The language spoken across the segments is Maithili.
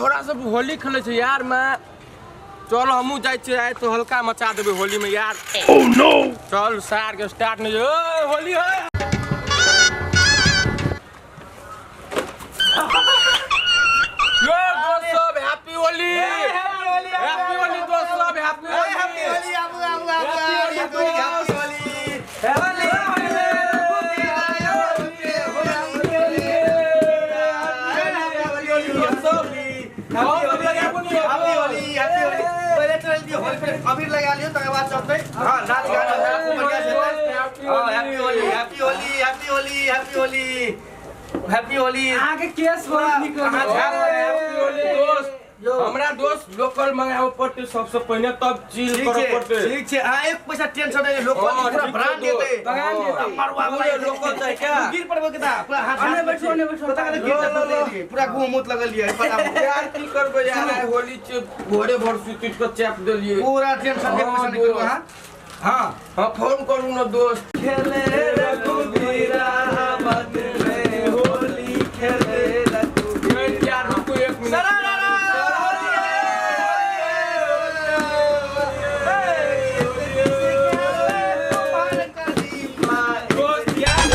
छोरा सब होली खेलै छै यार। मैं चल हमहूँ जाइ छियै, आइ तो हल्का मचा देबै होली में यार। Oh no! चल सार के स्टार्ट नहीं। ओ होली है। यो दोस्त सब हैप्पी होली, हैप्पी होली दोस्त सब, हैप्पी होली, हैप्पी होली। आबू आबू आबू, हैप्पी होली, हैप्पी अबीर लगा लियो तकर बाद चलतै। हां, नाच गाना खूब बढ़िया से हेतै। हां, happy Holi, happy Holi, happy Holi, happy Holi, happy Holi. अहाँके केस बहुत नीक। हैप्पी होली दोस्त। हमरा दोस्त लोकल मंगाबे पड़तै सबसे पहिने, तब चिल करे पड़तै। ठीक छै, अहाँ एक पैसा टेंशन नहि, लोकल पूरा ब्रांड देतै, ब्रांड देतै, मरुआ पूरे लोकल छै क्या? गिर पड़बो के ता पूरा हाथ अने बैठो, अने बैठो। पता कते गिर पड़तै, पूरा गुह मुत लगल ये पता। यार की करबै यार, आइ होली छै, भोरे भोर सुति के चैप देलियै। पूरा टेंशन के पैसा नहि करू अहाँ। हां हां, फोन करू न दोस्त। खेले रघुबीरा मत में होली खेले रघुबीरा। यार रुको एक मिनट। दोस्त यार,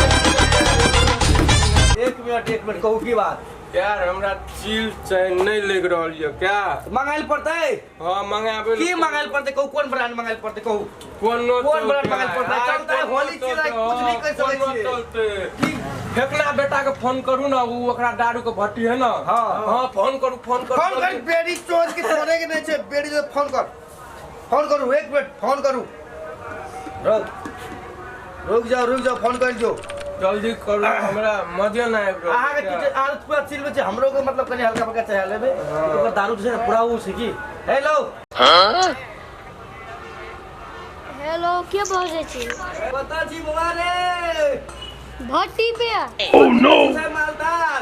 एक मिनट एक मिनट, कहू की बात? यार हमरा चिल चैन नहीं लग रहल ये क्या? मंगाइल पड़तै। हां, मंगाबे की मंगाइल पड़तै कहू? कोन ब्रांड मंगाइल पड़तै कहू? कोनो कोन ब्रांड मंगाइल पड़तै? चलतै होली छियै, कुछ नहीं कहि सकै छियै। चलते फेकना बेटा के फोन करू ना, उ ओकरा दारू के भट्टी है ना। हां हां, फोन करू, फोन करू, फोन कर। बेड़ी चोर के छोड़े के नहीं छै, बेड़ी जो फोन कर, फोन करू, एक मिनट फोन करू। रुक रुक जाओ, रुक जाओ, फोन कर जो, जल्दी करू, हमरा मजे ना आबि रहल। अहाँके की आदत पूरा चिल में छै, हमरो के मतलब कनि हल्का फल्का चाह लेबै, ओकर दारू जे छै ने पूरा उ छै की। हेलो। हेलो, के बजै छी? कतऽ छी बौआ रे? भट्टी पे। Oh no! मालदार?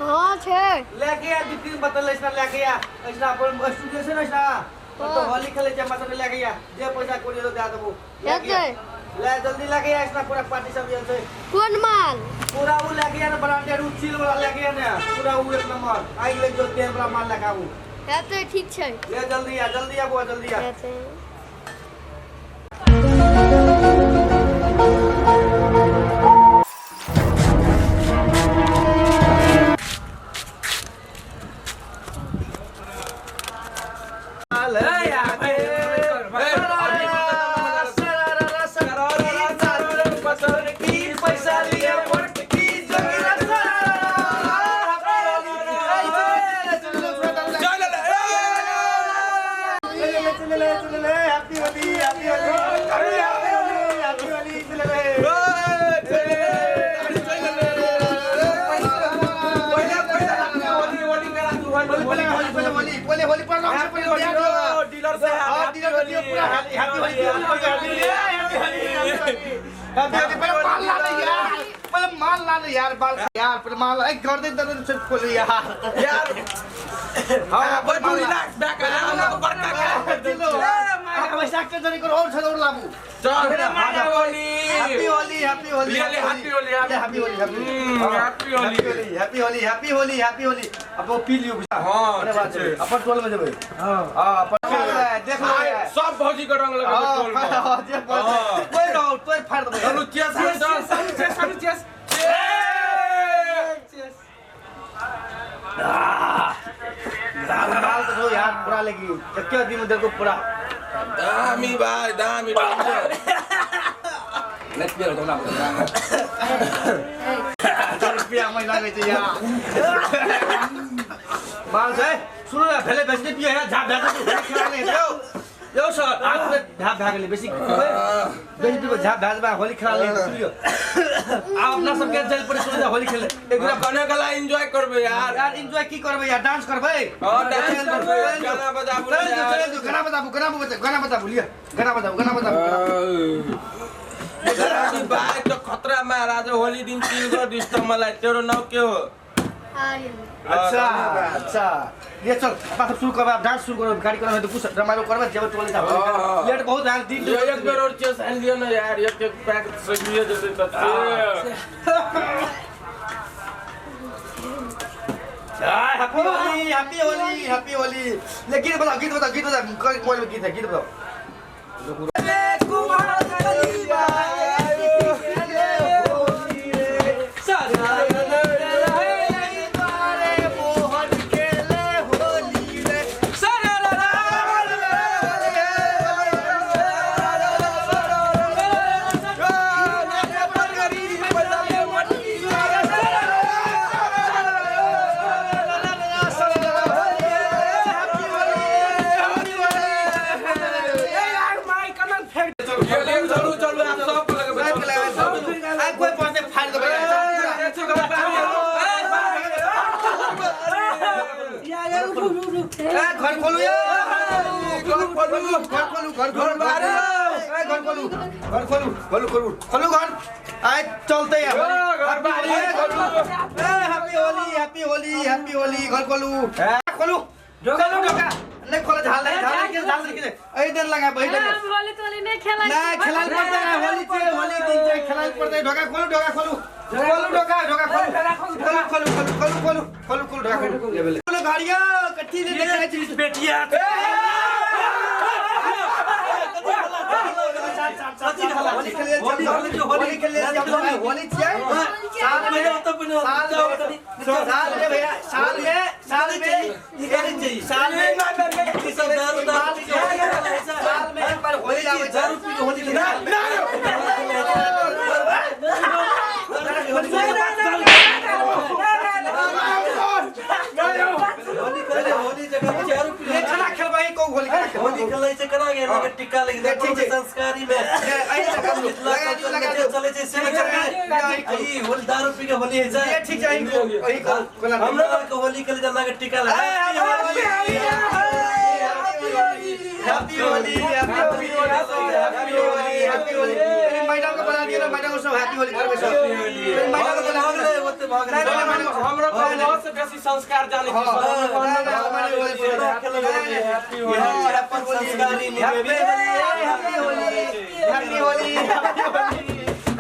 हाँ छै। लेके आ दू तीन बोतल ऐसा लेके आ, ऐसा अपन स्टूडियो से ना ऐसा तो होली खेले छै, हमरा सबके लेके आ, जे पैसा कोई दे देबो। हेतै। ले जल्दी लेके आ, ऐसा पूरा पार्टी सब गेल छै। कोन माल? पूरा उ लेके आ ने, ब्रांडेड उ चिल वाला लेके आ ने, पूरा उ एक नंबर आइ ले जो तेल वाला माल लेके आबू। हेतै, ठीक छै। ले जल्दी आ, जल्दी आ बुआ, जल्दी आ। हेतै। डीलर से माल ला ले यार, बाल यार, पर माल एक कर दे दे सिर्फ खोल यार। यार हां, बैठू, रिलैक्स बैक, हमरा बड़का का दिलो पैसा के जरी कर और छ और लाबू। चल Holi, happy Holi, happy Holi, ले happy Holi, happy Holi, happy Holi, happy Holi, happy Holi, happy Holi. अब वो पी लियो। हां, अपन टोल में जेबै। हां, अपन देख लो सब भौजी के रंग लगेबै टोल में। हां, जे कोई रहो तोय फाड़ देबै। चलू चेस, चेस, चेस, चेस। माल तो यार पूरा लेगी के दिन में देखो पूरा दामी भाई, दामी। नेक्स्ट बियर तो ना रुपया महीना लागै छै यार माल छै। सुनो ना, भेले बेसी नहीं पिए है, झा भए गेलै खेला नहीं यौ। यौ सर, आग में झा भए गेलै, बेसी बेसी पीबै झा भए जेबै, होली खेला ले सुनियो। आ अपना सबके जल पर सुन, होली खेले एक दूसरा गाना गला एंजॉय करबै यार। यार एंजॉय की करबै यार, डांस करबै। हां, डांस करबै, गाना बजाबू। चल चल, गाना बजाबू, गाना बजाबू, गाना बजाबू, लिया गाना बजाबू, गाना बजाबू। भाई तो खतरा महाराज होली दिन चिल कर this त मलाई। तेरो नाम के हो? आर्यन। अच्छा अच्छा, ये चल अपना सब शुरू करबै, डांस शुरू करबै, कार्यक्रम है तो कुछ रमाइलो करबै, जेबै टोले जा। लेट बहुत यार दिन। एक बेर और चेस आनि लियो न यार, एक एक पैक सजिए जेतै त। Happy Happy Holi happy Holi happy Holi. ले गीत बताओ गीत बताओ गीत बताओ, मोबाइल में गीत है, गीत बताओ। चलू चलू आप सब लगे। कोई पहुंचे फाड़ दो। घर खोलू घर खोलू घर खोलू घर खोलू घर खोलू घर खोलू खोलू खोलू खोलू घर। आए चलते हैं happy Holi happy Holi happy Holi. घर खोलू खोलू खोलू ढोका नहीं खोला, झाल नहीं झाल नहीं झाल नहीं एही दिन लगा भाई दिन होली तोली नहीं खेला ना खेलाल पड़ता है होली छे होली दिन छे खेलाल पड़ता है। ढोका खोलू ढोका खोलू खोलू ढोका ढोका खोलू खोलू खोलू खोलू खोलू खोलू खोलू ढोका खोलू खोलू गाड़िया कट्ठी ले देखा चीज बेटिया होली खेले होली खेले होली छे साल में साल में भैया साल में साल में निकाले चाहिए साल में साल में एक बार होली आवे दारू पी के होली ना होली जगह दारू पी ये खाना खेलबाई को होली खाना होली खेलै छै केना गेल लगे टिक्का लगे ठीक छै। संस्कारी में लगा दियो लगा दियो चलै छै से ई होली दारू पी के होली है ये ठीक छै एही को कोला हमरा के होली खेलै जा लगे टिक्का लगे happy Holi happy Holi happy Holi happy Holi. Madam को बना दियो ना, मैडम को सब हैप्पी होली करबे सब। मैडम को बना भऽ गेलै ओते भऽ गेलै। हमरा बहुत से बेसी संस्कार जानै छी। हैप्पी होली अपन संस्कारी निभेबे। Happy Holi happy Holi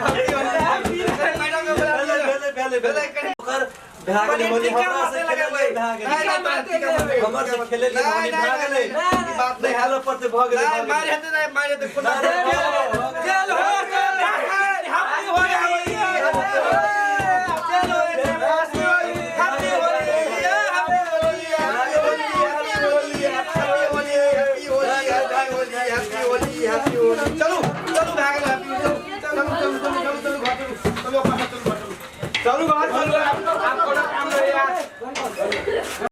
happy Holi. Madam को बना दियो। भेलै भेलै भेलै ओकर भए गेलै होली हमरा से खेलै भए गेलै हमर से खेलै होली भए गेलै बात नहि हालो पड़ते भऽ गेलै नहीं मारे हेतै नहीं मारे हेतै कोना चल हो हैप्पी होली चलो happy Holi happy Holi happy Holi happy Holi happy Holi happy Holi happy Holi happy Holi happy Holi. चलो चलो भाग गेल हैप्पी चलो चलो चलो चलो चलो घर चलो चलो अपना चलो घर चलो चलू घर चलू।